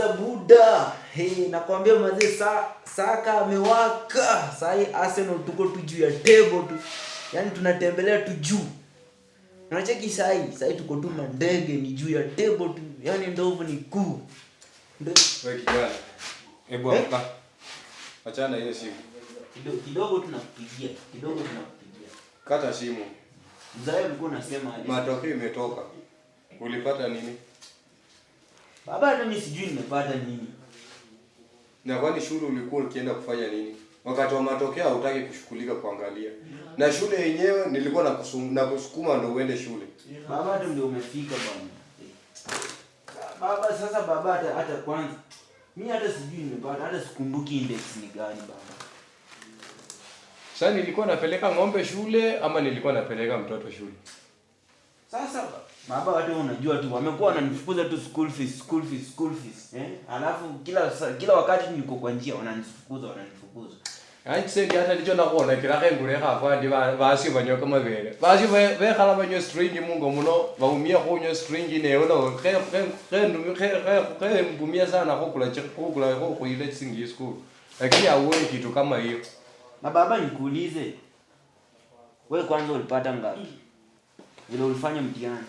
Imemaliza buda. Hey, nakwambia mazee Saka amewaka. Sahi Arsenal tuko tu juu ya table tu. Yaani tunatembelea tu juu. Unacheki sahi, sahi tuko tu na ndege ni juu ya table tu. Yaani ndovu ni kuu. Wewe kijana. Hebu Eh? amka. Achana hiyo simu. Kidogo kidogo tunakupigia. Kidogo tunakupigia. Kata simu. Mzae ulikuwa unasema aje? Matokeo imetoka. Ulipata nini? Baba, hata mimi sijui nimepata nini. Na kwani shule ulikuwa ukienda kufanya nini? Wakati wa matokeo hautaki kushughulika kuangalia. Na shule yenyewe nilikuwa na kusukuma ndo uende shule. Baba, hata ndio umefika bwana. Baba, sasa baba, hata kwanza mimi hata sijui nimepata, hata sikumbuki index ni gani baba. Sasa nilikuwa napeleka ng'ombe shule ama nilikuwa napeleka mtoto shule? Sasa baba, watu unajua tu wamekuwa wananifukuza tu school fees, school fees, school fees. Eh? Alafu kila wakati niko kwa njia wananifukuza, wananifukuza. Anse hata ndicho nakhona kirakhe ngulekha afandi basi banywa kamabele. Basi bekhala banywa string mungo muno baumia khunywa string newe no khe khe khe khe khe khe mbumia sana khukula khukula khukhuyila chisingi school. Lakini hauoni kitu kama hiyo. Na baba, nikuulize. Wewe kwanza ulipata ngapi? Vile ulifanya mtihani.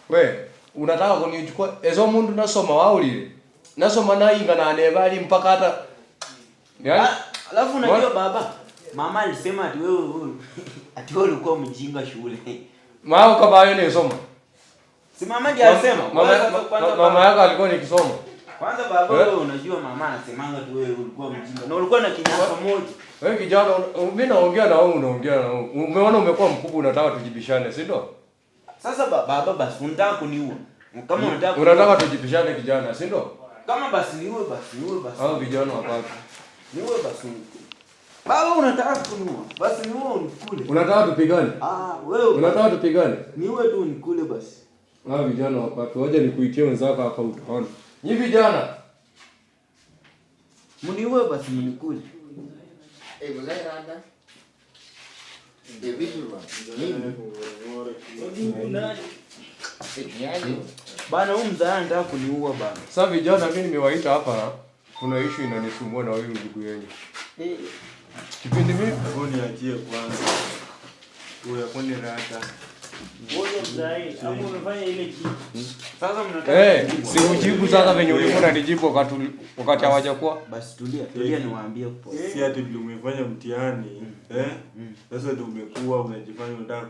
We, unataka kunichukua ezo mundu nasoma waulile. Nasoma nayinga nanebali mpaka hata yani. Ah, alafu unajua baba, mama alisema ati wewe ati wewe ulikuwa mjinga shule. Mama kabayo nisoma. Si mama ndiye alisema. Mama, Wewe sasa kwanza mama yako alikuwa nikisoma. Kwanza baba, Eh? wewe unajua mama anasemanga tu wewe ulikuwa mjinga. Na ulikuwa na kinyasa moja. Wewe kijana, mimi naongea na wewe, unaongea na wewe. Umeona umekuwa mkubwa unataka tujibishane, si ndio? Sasa baba, basi unataka kuniua. Kama unataka kuniua. Unataka tujibishane kijana, si ndio? Kama basi niue, basi niue basi. Hao vijana wapate. Niue basi unikule. Baba, unataka kuniua. Basi niue unikule. Unataka tupigane? Ah, wewe Unataka tupigane? niue tu unikule basi. Hao vijana wapate. Waje nikuitie wenzako hapa utaona. Nyi vijana, Mniue basi mnikule. Eh, mzee rada. Eh, vipi bwana? Nini? Eh, niaje? Bana, huyu mzee anataka kuniua bana. Sasa vijana mimi nimewaita hapa, kuna issue inanisumbua na huyu ndugu yenu. Eh, Kipindi mimi Hebu niachie kwanza. Huyo kwani rada. Ngoja mzai, hapo umefanya ile kitu. Sasa mnataka eh, si ujibu sasa venye ulikuwa unanijibu wakati hawajakuwa. Basi tulia, tulia niwaambie poa. Si ati vile umefanya mtihani, eh? Sasa ndio umekuwa unajifanya unataka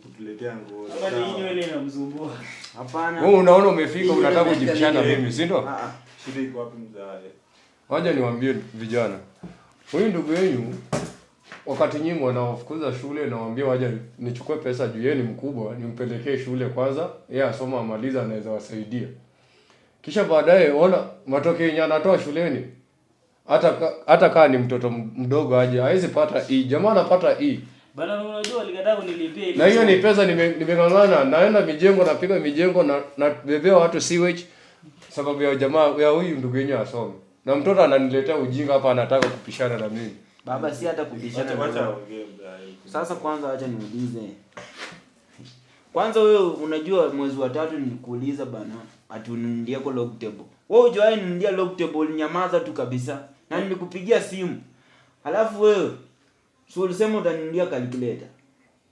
kutuletea ngozi. Kama ni nywele inamsumbua. Hapana. Wewe unaona umefika unataka kujibishana mimi, si ndio? Ah, ah. Shida iko wapi mzae? Wacha niwaambie vijana. Huyu ndugu yenu wakati nyinyi wanaofukuza shule nawaambia waje nichukue pesa juu yeye ni mkubwa, nimpelekee shule kwanza, yeye asoma amaliza anaweza wasaidia. Kisha baadaye ona matokeo yenye anatoa shuleni. Hata kaa ni mtoto mdogo aje hawezi pata E. Jamaa anapata E. Bana, unajua walikataa kunilipia ile. Na hiyo ni pesa nimeng'ang'ana, naenda mijengo, napiga mijengo na bebea watu sewage sababu ya jamaa ya huyu ndugu yenyewe asome. Na mtoto ananiletea ujinga hapa anataka kupishana na mimi. Baba, si hata kubishana. Wacha Na wacha wewe. aongee mzae. Sasa kwanza acha niulize. Kwanza wewe unajua mwezi wa tatu nilikuuliza bana ati uninunulie kwa log table. Wewe hujawahi ninunulia log table, ulinyamaza tu kabisa. Na nilikupigia simu. Halafu wewe si ulisema utaninunulia calculator.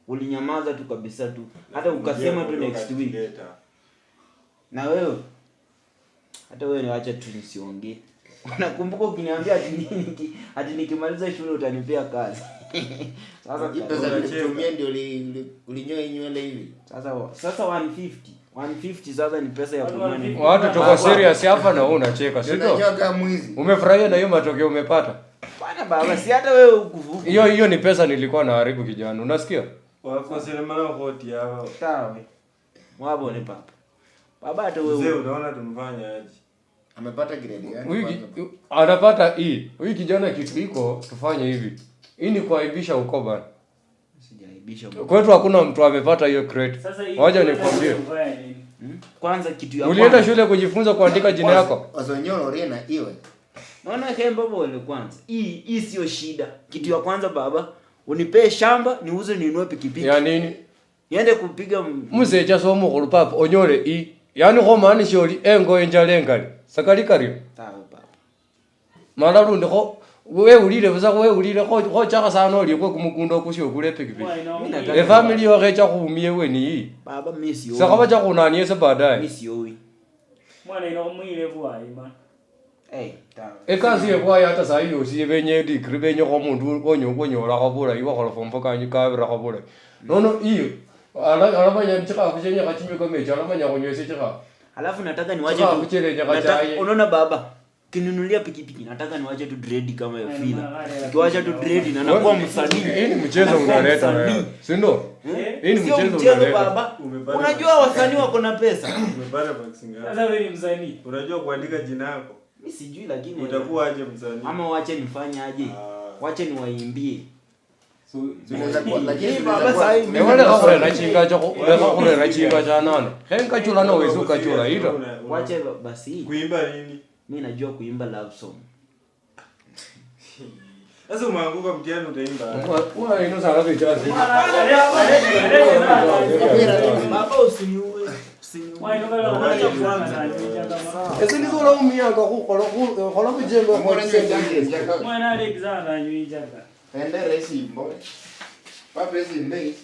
Ulinyamaza tu kabisa tu. Hata ukasema tu next week. Na wewe hata wewe niacha tu nisiongee. Unakumbuka ukiniambia ati nikimaliza shule utanipea kazi. Sasa Hii pesa nilitumia ndio ulinyoa nywele hivi. Sasa 150. 150 sasa ni pesa ya kununua nini? Watu tuko serious hapa na wewe unacheka, si ndio? Unanyoa kama mwizi. Umefurahia na hiyo matokeo umepata? Bana baba, si hata wewe huku. Hiyo hiyo ni pesa nilikuwa naharibu kijana. Unasikia? Wakosele mara hoti hao. Sawa. Mwabone papa. Baba, hata Mzee, wewe. unaona tumfanya aje? Amepata grade gani Huyu kwanza? anapata E. Huyu kijana kitu iko tufanye hivi. Hii ni kuaibisha ukoo bana. Sijaibisha bwana. Kwetu hakuna mtu amepata hiyo grade. Sasa hii Wacha nikwambie. kufanya nini? Kwanza kitu ya Ulienda kwanza. shule kujifunza kuandika jina yako? Wasonyoro na iwe. Naona kemba bole kwanza. Hii sio shida. Kitu ya kwanza baba, unipee shamba niuze ninunue pikipiki. Ya nini? Niende kupiga Musecha somukhulu papa onyole E. Yani khomaanisha oli engo enjala engali. Sakali kario. Sawa baba. Mala lundi kho wewulile busa wewulile kho khochakha sana olikwe kumukunda okusya okule epikipiki. Mwana Mimi ino nataka- Efamily yokho khumie weni Baba mimi sioi. Sakhaba chakhunanie se Mimi baadaye. sioi. Mwana ino mwile bwayi man. Eh, tawe. Ekasi yebwayi ata sayi yosi benye degree benyekho omundu wonyolakho bulayi wakhola form four kanyu kabirakho bulayi. Nono iyo alamanya chikhafu chenyekha chinywe kamechi alamanya khunywesya chikhafu. Alafu nataka niwache Sasa tu. kuchele nyaka chai. Unaona baba, kinunulia pikipiki nataka niwache tu dread kama ya Fila. Ay, Nikiwacha tu dread na nakuwa msanii. Hii ni mchezo Nakuwa unaleta msanii. wewe. Si ndio? Eh? Hii ni Sio mchezo mchezo unaleta. baba. Umepata Unajua wasanii wako na pesa. Umepata marks ngapi? Sasa wewe ni msanii. Unajua kuandika jina yako? Mimi sijui lakini Utakuwa aje msanii? ama wache nifanye aje? Ah. Wache niwaimbie. Unaweza kuwa lakini Hii unaweza baba kuwa- sahi mimi Ewe khurera chinga cha lekha khurera chinga cha nana. Khenkachula nowesi ukachula ita. Wache basi. Kuimba nini? Mimi najua kuimba love song. Sasa umeanguka mtihani utaimba. Mwana ino sara bichasi. Baba usiniue. Usiniue. Mwana ino kala Wacha kwanza. Ese ndizola umiyanga khukhola khola bujengo Mbona nyo njaka- Mwana Alexander anyuijaga. Endere esimbo. Papa esimbe.